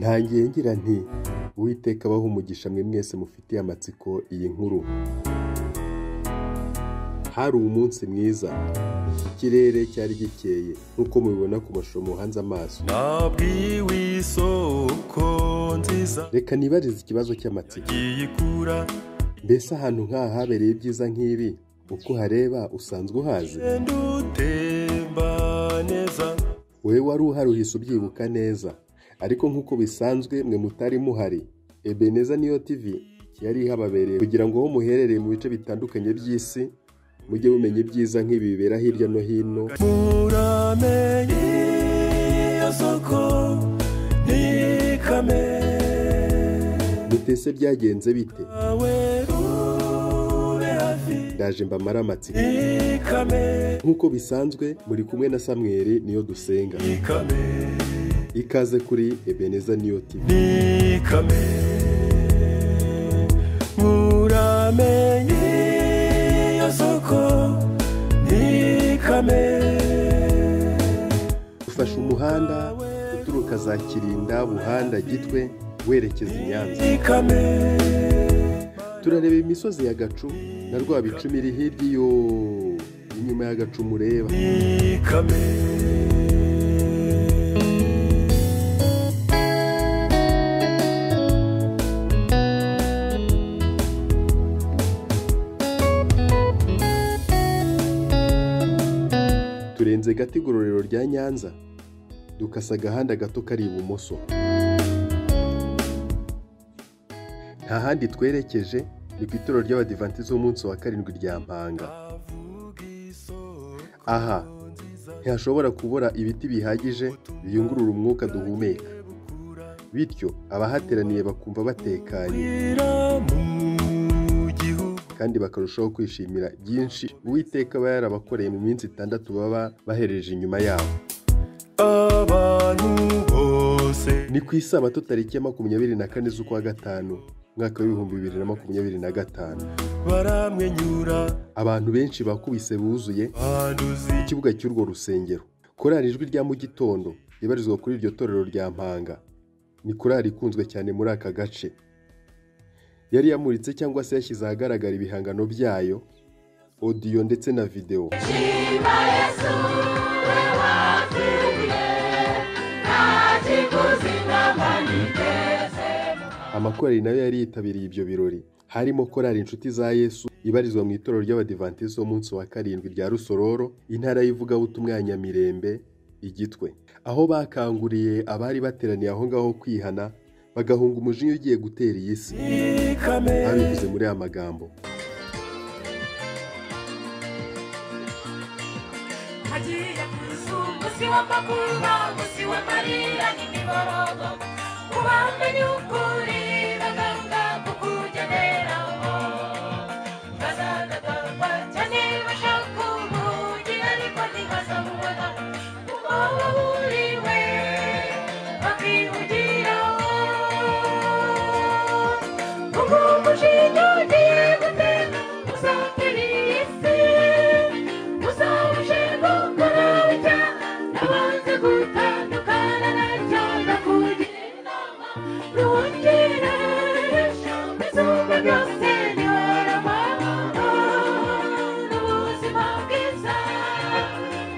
Ntangiye ngira nti Uwiteka abahe umugisha mwe mwese mufitiye amatsiko iyi nkuru. Hari umunsi mwiza, ikirere cyari gikeye nk'uko mubibona ku mashusho muhanze amaso. Nabwiwe isoko nziza. Reka nibarize ikibazo cy'amatsiko. Yikura. Mbese ahantu nk'aha habereye ibyiza nk'ibi, uko uhareba usanzwe uhazi? Utemba neza. Wowe wari uhari uhise ubyibuka neza, ariko nk'uko bisanzwe mwe mutari muhari, Ebeneza Niyo TV yari ihababereye kugira ngo aho muherereye mu bice bitandukanye by'isi mujye mumenya ibyiza nk'ibi bibera hirya no hino. Muramenye iyo soko nikame. Mutese byagenze bite? Ndaje mbamara amatsiko. Nk'uko bisanzwe muri kumwe na Samweli Niyo Dusenga. Ikaze kuri Ebeneza Niyo TV. Muramenye iyo soko nikame. Ufashe umuhanda uturuka za Kirinda, Buhanda, Gitwe werekeza i Nyanza. Turareba imisozi ya Gacu na Rwabicumi iri hirya iyo inyuma ya Gacu mureba. Turenze gato igororero rya Nyanza, dukasa agahanda gato kari ibumoso. Nta handi twerekeje, ni ku itorero ry'Abadivantizi b'umunsi wa karindwi rya Mpanga. Aha ntihashobora kubura ibiti bihagije biyungurura umwuka duhumeka, bityo abahateraniye bakumva batekanye kandi bakarushaho kwishimira byinshi Uwiteka aba yarabakoreye mu minsi 6 baba bahereje inyuma yabo. Abantu bose. Ni ku isabato tariki ya 24 z'ukwa gatanu mwaka w'ibihumbi 2025. Baramwenyura. Abantu benshi bakubise buzuye ikibuga cy'urwo rusengero. Korali Ijwi rya mu gitondo ibarizwa kuri iryo torero rya Mpanga ni korali ikunzwe cyane muri aka gace. Yari yamuritse cyangwa se yashyize ahagaragara ibihangano byayo, audio ndetse na video. Amakorali nayo yari yitabiriye ibyo birori, harimo korali Inshuti za Yesu ibarizwa mu itorero ry'Abadivantizi b'umunsi wa karindwi rya Rusororo, intara y'ivugabutumwa ya Nyamirembe, Igitwe, aho bakanguriye abari bateraniye aho ngaho kwihana bagahunga umujinya ugiye gutera iyi si. Babivuze muri aya magambo: Hagiye kuza umunsi w'amakuba, umunsi w'amarira n'imiborogo, kubamenye ukuri baganga kukugeneraho, bazatagamba cyane bashaka ubugi ariko ntibazabubona, kuko baburiwe bakihugiraho. Ubwo umujinya ugiye gutera uzatera iyi si, uzabuje gukora icyaha nabanze gutandukana nacyo, ndakugira inama ntuhungire izuba byose nihora amahoro n'ubuzima bwiza.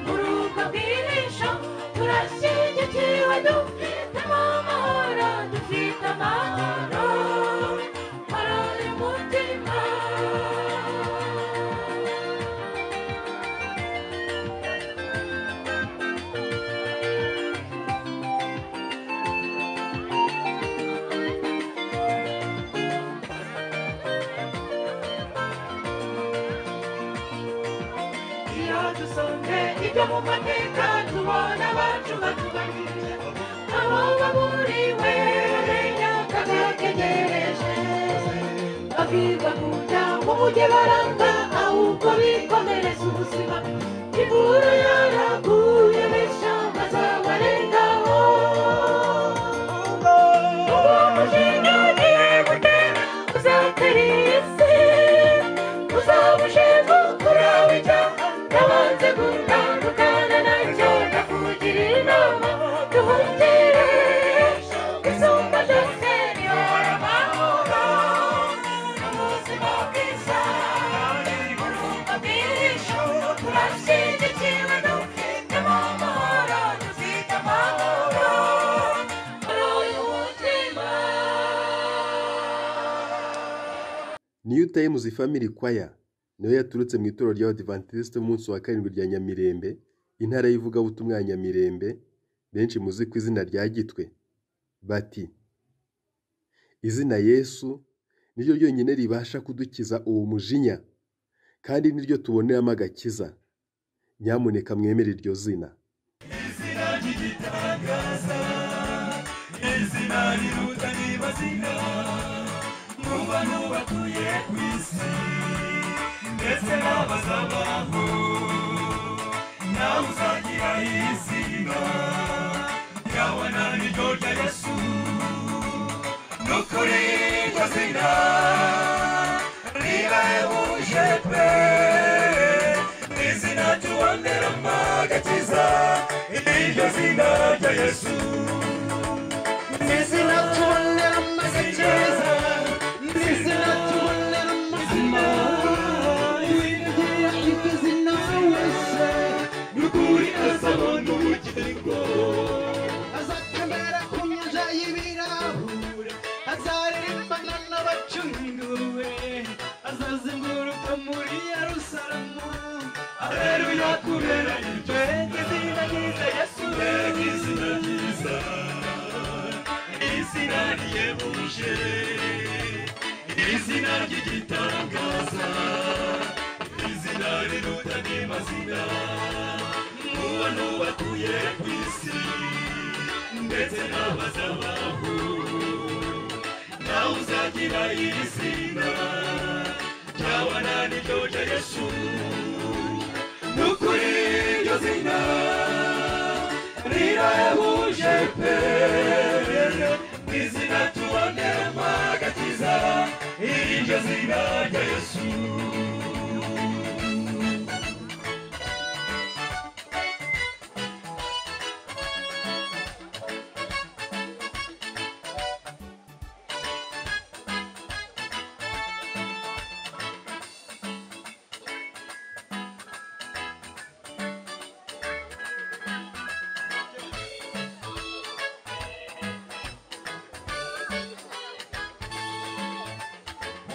Muri ubwo bwihisho turashyigikiwe, dufite amahoro, dufite amahoro, amahoro y'umutima. Iyo dusomye ibyo mu mateka tubona abacu batubanije, abo baburiwe bamenya akaga kegereje, babwirwa kujya mu mujyi baranga ahubwo bikomereza ubuzima. Imvura yaraguye benshi bazabarengaho. Ubwo umujinya ugiye gutera uzatera iyi si, uzabuje gukora icyaha nabanze gutandukana nacyo, ndakugira inama duhungire. New Times Family Choir nayo yaturutse mu itorero ry'Abadivantisite b'umunsi wa karindwi rya Nyamirembe, intara y'ivugabutumwa ya Nyamirembe, benshi muzi ku izina rya Gitwe, bati izina Yesu niryo ryonyine ribasha kudukiza uwo mujinya kandi niryo tuboneramo agakiza. Nyamuneka mwemere iryo zina. Izina ry'igitangaza, izina riruta n'amazina mu bantu batuye ku isi ndetse n'abazabaho, nawe uzagira izina ryabona niryo rya Yesu. Nukuri iryo zina rirahebuje pe, izina tuboneramo agakiza, iryo zina rya Yesu. Izina tuboneramo agakiza, izina tuboneramo amahoro, uwiringira iryo zina wese Nukuri azabona ubugingo, azatembera ku nyanja y'ibirahure, azaririmbana n'abacunguwe, azazenguruka muri Yerusalemu. Haleluya kubera iryo izina ryiza Yesu, izina ryiza, izina rihebuje, izina ry'igitangaza, izina riruta n'amazina mu bantu batuye ku isi ndetse n'abazabaho, nawe uzagira izina ryabona niryo rya Yesu. Nukuri iryo zina rirahebuje pe, izina tuboneramo agakiza, iryo zina rya Yesu.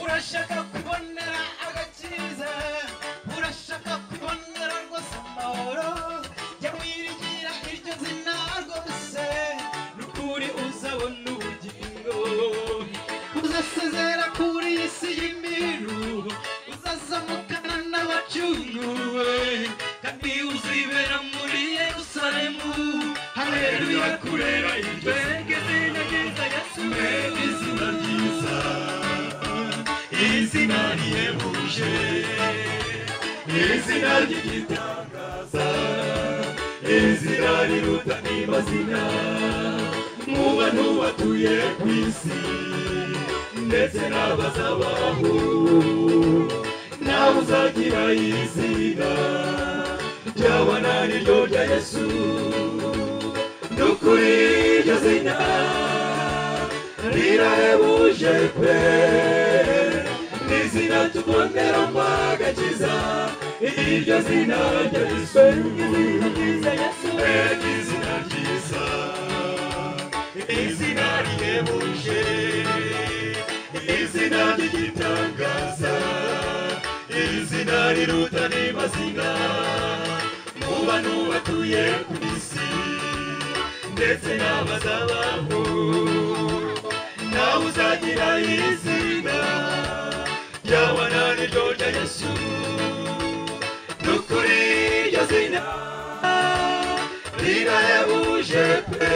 Urashaka kubonera agakiza, urashaka kubonera rwose amahoro, jya wiringira iryo zina rwose, Nukuri uzabona ubugingo, uzasezera kuri iyi si y'imiruho, uzazamukana n'abacunguwe, kandi uzibera muri Yerusalemu. Haleluya kubera iryo izina ryiza Yesu, izina ryiza, izina rihebuje, izina ry'igitangaza, izina riruta n'amazina mu bantu batuye ku isi ndetse n'abazabaho, nawe uzagira izina ryabona niryo rya Yesu. Nukuri iryo zina rirahebuje pe, izina tuboneramo agakiza, iryo zina rya Yesu, izina ryiza Yesu, izina ryiza, izina rihebuje, izina ry'igitangaza, izina riruta n'amazina mu bantu batuye ku isi ndetse n'abazabaho, nawe uzagira izina ryabona niryo rya Yesu. Nukuri iryo zina rirahebuje pe,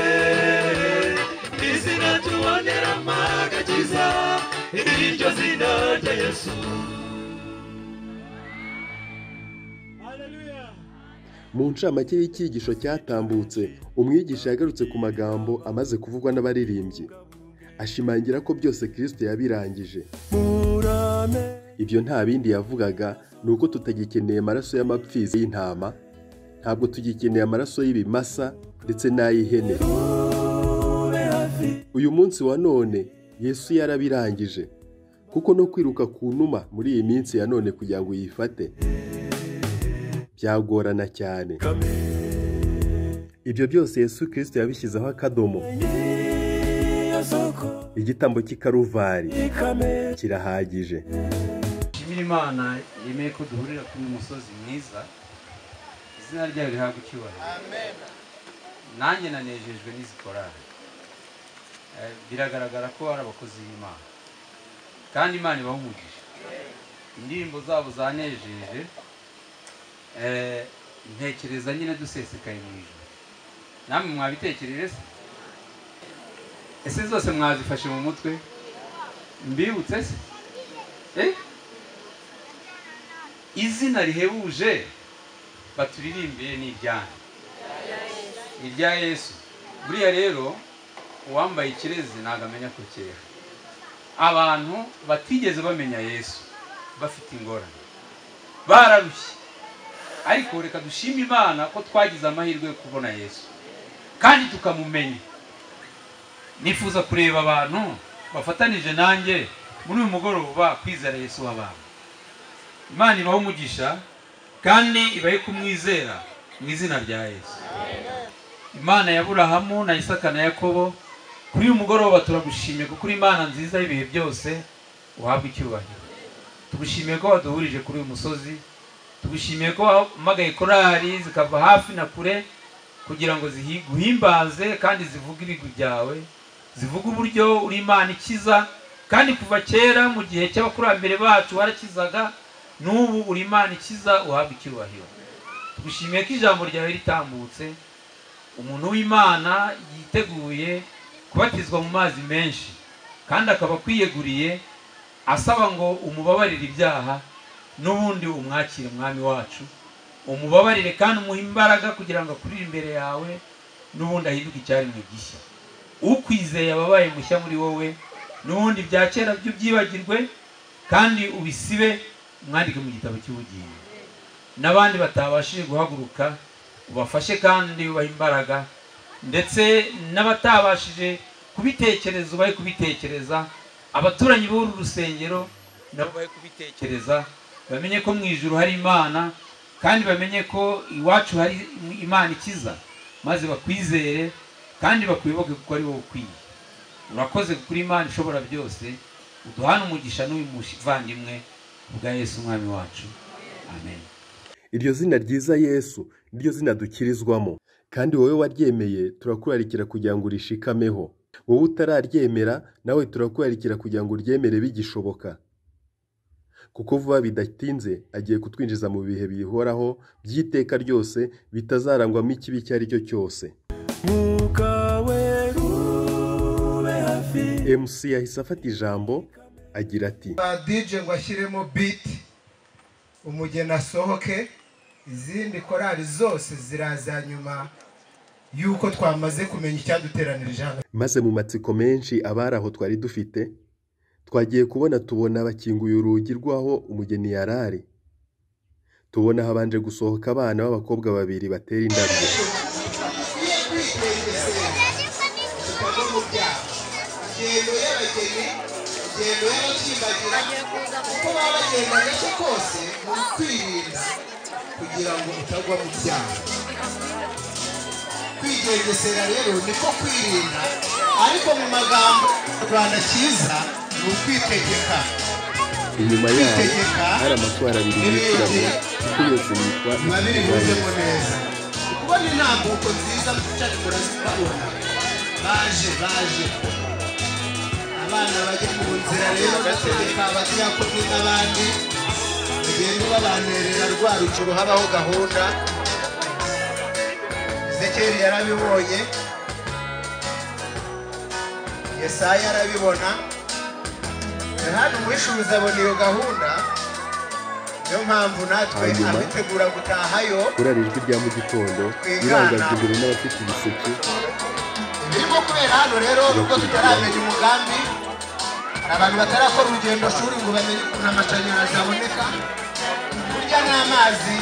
izina tuboneramo agakiza, iryo zina rya Yesu. Mu ncamake y'icyigisho cyatambutse, umwigisha yagarutse ku magambo amaze kuvugwa n'abaririmbyi, ashimangira ko byose Kristo yabirangije. Ibyo nta bindi yavugaga ni uko tutagikeneye amaraso y'amapfizi y'intama, ntabwo tugikeneye amaraso y'ibimasa ndetse n'ay'ihene. Uyu munsi wa none Yesu yarabirangije, kuko no kwiruka ku numa muri iyi minsi ya none kugira ngo uyifate byagorana cyane. Ibyo byose Yesu Kristo yabishyizeho akadomo. Igitambo cy'i Karuvari kirahagije. Dushimira Imana yemeye ko duhurira kuri uyu musozi mwiza, izina ryayo rihabwa icyubahiro. Amen. Nanjye nanejejwe n'izi korali. Biragaragara ko ari abakozi b'Imana kandi Imana ibaha umugisha. Indirimbo zabo zanejeje, ntekereza nyine dusesekaye mu ijuru. Namwe mwabitekereje se? Ese zose mwazifashe mu mutwe? Mbibutse se? Izina rihebuje baturirimbiye ni iryanyu, irya Yesu. Buriya rero uwambaye ikirezi ntabwo amenya ko cyera. Abantu batigeze bamenya Yesu bafite ingorane, bararushye. Ariko reka dushime Imana ko twagize amahirwe yo kubona Yesu kandi tukamumenya. Nifuza kureba abantu bafatanije nanjye muri uyu mugoroba kwizera Yesu w'abantu. Imana ibahe umugisha kandi ibahe kumwizera mu izina rya Yesu. Imana ya Aburahamu na Isaka na Yakobo, kuri uyu mugoroba turagushimiye kuko uri Imana nziza y'ibihe byose, uhabwa icyubahiro. Tugushimiye ko waduhurije kuri uyu musozi, tugushimiye ko wahamagaye korali zikava hafi na kure kugira ngo ziguhimbaze kandi zivuge ibigwi byawe, zivuge uburyo uri Imana ikiza, kandi kuva kera mu gihe cy'abakurambere bacu warakizaga, n'ubu uri Imana ikiza, uhabwa icyubahiro. Tugushimiye ko ijambo ryawe ritambutse, umuntu w'Imana yiteguye kubatizwa mu mazi menshi kandi akaba akwiyeguriye asaba ngo umubabarire ibyaha, n'ubundi umwakire Mwami wacu, umubabarire kandi umuhe imbaraga kugira ngo akurire imbere yawe, n'ubundi ahinduke icyaremwe gishya. Ukwizeye ababaye mushya muri wowe, n'ubundi bya kera by'ubyibagirwe kandi ubisibe, umwandike mu gitabo cy'ubugingo. N'abandi batabashije guhaguruka ubafashe kandi ubahe imbaraga, ndetse n'abatabashije kubitekereza ubahe kubitekereza, abaturanyi b'uru rusengero nabo bahe kubitekereza, bamenye ko mu ijuru hari Imana kandi bamenye ko iwacu hari Imana ikiza, maze bakwizere kandi bakwiboke kuko ari wowe ukwiye. Urakoze kuri Imana ishobora byose, uduhane umugisha n'uyu muvandimwe bwa Yesu Umwami wacu. Amen. Iryo zina ryiza Yesu niryo zina dukirizwamo, kandi wowe waryemeye turakurarikira kugira ngo urishikameho. Wowe utararyemera nawe turakurarikira kugira ngo uryemere bigishoboka, kuko vuba bidatinze agiye kutwinjiza mu bihe bihoraho by'iteka ryose bitazarangwamo ikibi icyo ari cyo cyose. MC yahise afata ijambo agira ati: DJ ngo ashyiremo beat, umugeni asohoke, izindi korali zose ziraza nyuma yuko twamaze kumenya icyaduteranirije hano. Maze mu matsiko menshi abari aho twari dufite, twagiye kubona tubona bakinguye urugi rw'aho umugeni yarari, tubona habanje gusohoka abana b'abakobwa babiri batera indabyo. Ingendo y'abageni, ingendo y'abakimbagira, kuko baba bagenda gake kose mu kwirinda kugira ngo utagwa mu byaha. Kwigengesera rero niko kwirinda, ariko mu magambo Rwanda cyiza ni ukwitegeka. Inyuma yabo hari amatwara abiri y'ikirango, kuko yose yitwa biba birihuzemo neza. Kubona intambuko nziza cyane murazibona, baje baje abana bajya mu nzira rero bategeka abadiyakoni n'abandi bagenda babanerera rwa rugero, habaho gahunda. Ezekiyeli yarabibonye, Yesaya arabibona, Yohana Umuhishuzi abona iyo gahunda. Niyo mpamvu natwe abitegura gutahayo. Kurara ijwi rya mu gitondo irangajwe imbere n'abafite ibiseke. Birimo kubera hano rero nubwo tutaramenya umugambi, hari abantu batarakora urugendo shuri ngo bamenye ukuntu amashanyarazi aboneka. Burya n'amazi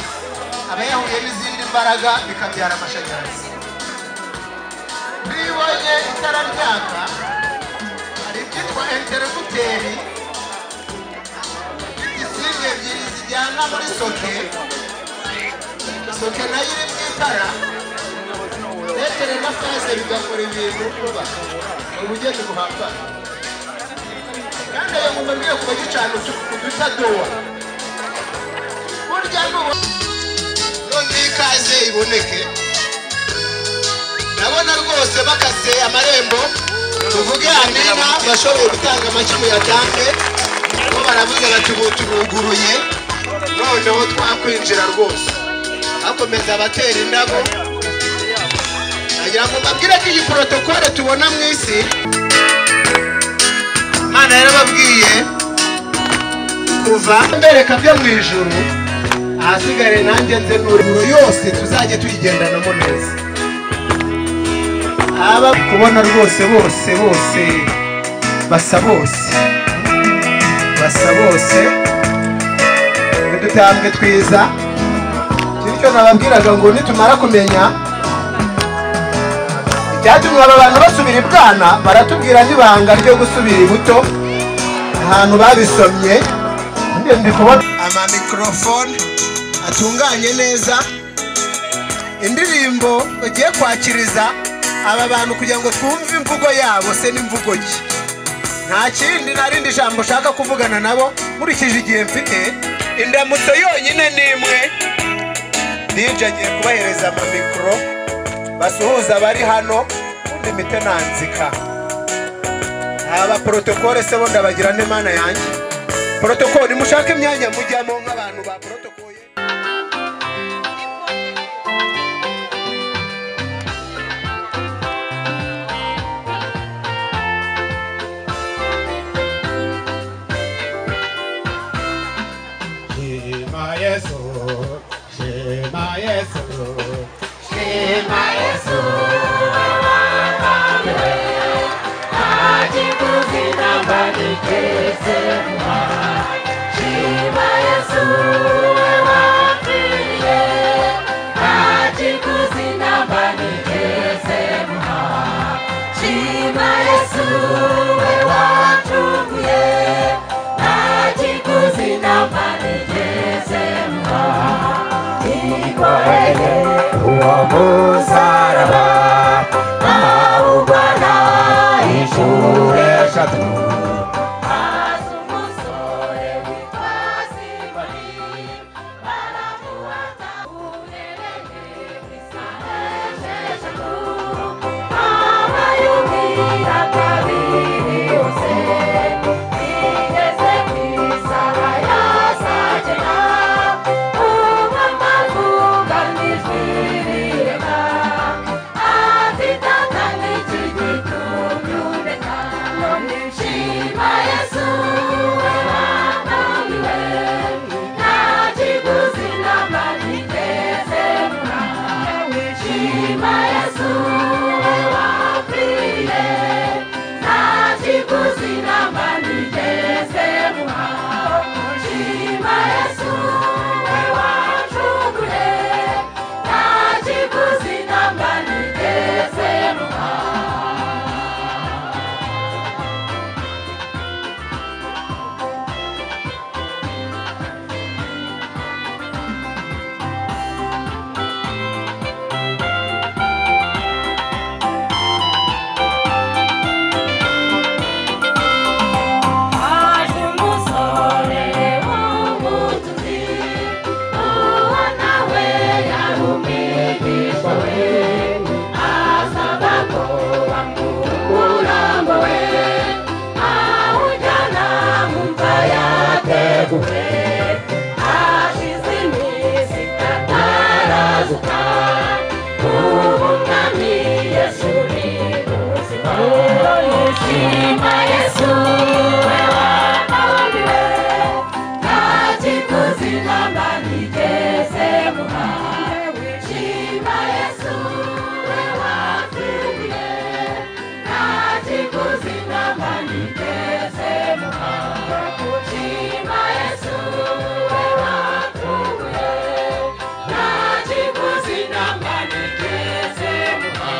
aba yahuye n'izindi mbaraga bikabyara amashanyarazi. Niba ubonye itara ryaka, hari ibyitwa enterefuteri, insinga ebyiri zijyana muri soke, soke nayo iri mu itara, netere na faze bigakora ibintu vuba, ubugeni buhambaye. Kandi ayo ngoma mbwiye kuba gicana udutadowa. Burya none ikaze iboneke. Ndabona rwose bakase amarembo, tuvuge amina, bashoboye gutanga amashyi muyatange, bo baravuze bati ubu turuguruye, noneho twakwinjira rwose. Hakomeza abatera indabo. Nagira ngo mbabwire ko iyi protokole tubona mu isi, Imana yarababwiye kuva mbereka byo mu ijuru, ahasigare nanjye nze n'uruguru yose tuzajye tuyigendanamo neza. Aba kubona rwose bose bose basa bose basa bose, n'udutambwe twiza. Icyo nababwiraga ngo nitumara kumenya icyatumye aba bantu basubira ibwana, baratubwira n'ibanga ryo gusubira ibuto, ahantu babisomye. Ndi kubona ama microphone atunganye neza, indirimbo bagiye kwakiriza aba bantu kugira ngo twumve imvugo yabo se n'imvugo ki. Nta kindi narindi jambo ushaka kuvugana nabo nkurikije igihe mfite. Indamutso yonyine nimwe, DJ agiye kubahereza ama micro basuhuza abari hano, undi mite nanzika. Aba protocole se bo ndabagira n'Imana yanjye. Protocole mushake imyanya mujyamo nk'abantu ba protocole. Shema Yesu, Shema Yesu, Shema Yesu, Shema Yesu, wapfiriye, nta kiguzi namba nigeze muha. Shema Yesu, we wacunguye, nta kiguzi namba nigeze muha. Nikoreye uwo musaraba, nawugwana inshuro eshatu. Shema Yesu, we wabambiwe, nta kiguzi namba nigeze muha. Shema Yesu, we wapfiriye, nta kiguzi namba nigeze muha. Shema Yesu, we wapfuye, nta kiguzi namba nigeze muha.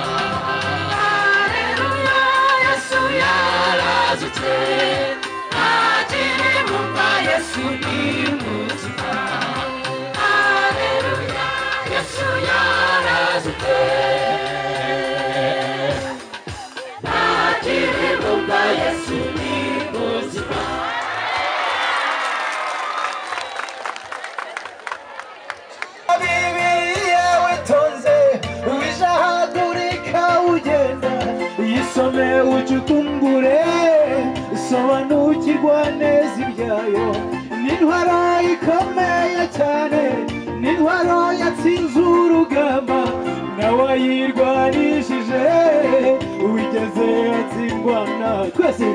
Haleluya, Yesu. ucukumbure, sobanukirwa neza ibyayo. N'intwaro ikomeye cyane, n'intwaro yatsinze urugamba, nawe ayirwanishije wigeze atsindwa na twese.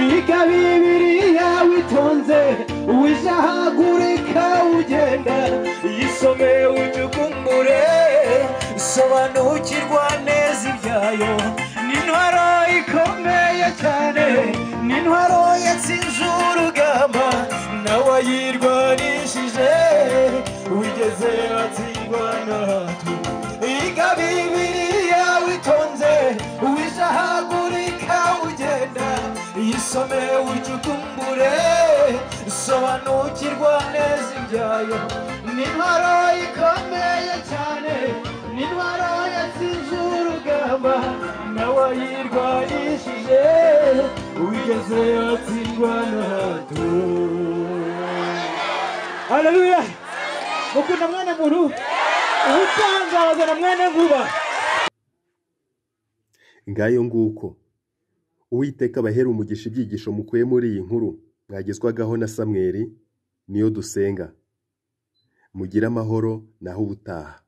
Yiga Bibiliya witonze, wijahagurika ugenda, yisome ucukumbure, sobanukirwa neza ibyayo. N'intwaro ikomeye cyane, n'intwaro yatsinze urugamba, nawe ayirwanishije wigeze atsindwa natwe. Yiga Bibiliya witonze, wijahagurika ugenda, yisome ucukumbure, sobanukirwa neza ibyayo. N'intwaro ikomeye cyane, n'intwaro yatsinze urugamba, nawe ayirwanishije wigeze atsindwa natwe. Haleluya! Mukunda mwana muntu ubutangaza na mwana nkuba. Ngayo nguko, Uwiteka abahera umugisha ibyigisho mukuye muri iyi nkuru mwagezwagaho na Samweli niyo dusenga. Mugire amahoro naho ubutaha.